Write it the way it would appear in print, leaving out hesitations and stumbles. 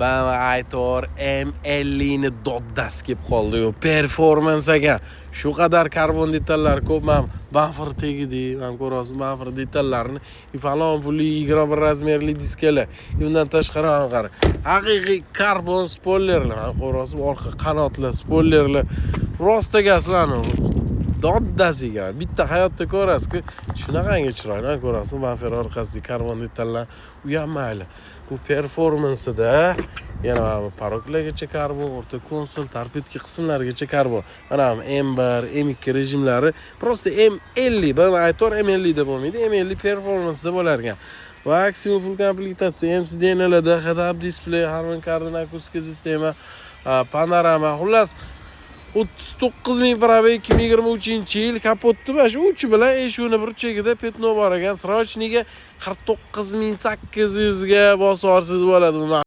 BMW i4 M50 ni doddasi kelib qoldi. Performance ekan. Shu qadar karbon detallar ko'p. Man bamper tegidi, man ko'ryapsiz bamper detallarini. И falon pulli 21 размер li diskalar. И undan tashqari mana qara. Haqiqiy karbon spoilerlar. Mana ko'ryapsiz orqa qanotlar, spoilerlar. Rostaga sizlarni doddasiga bitta hayotda ko'rasiz-ku, shunaqangi chiroyli. Mana ko'rasiz bamper orqasidagi karbon detallar. U ham mayli. Bu performansida yana mana bu порог largacha karbon, o'rta konsol, торпедка qismlarigacha karbon. Mana bu M1, M2 rejimlari просто M50, BMW i4 M50 da bo'lmaydi, M50 performansda bo'lar ekan. Maksimum full komplektatsiya, M сиденья larda head-up display, Harman Kardon akustika sistema, panorama, xullas 39 000 пробег, 2023-yil. Kapotni mana shu uchi bilan eshigini burchagida пятно bor ekan. Срочный ga 49 800 ga bosib yuborsangiz bo'ladi bu.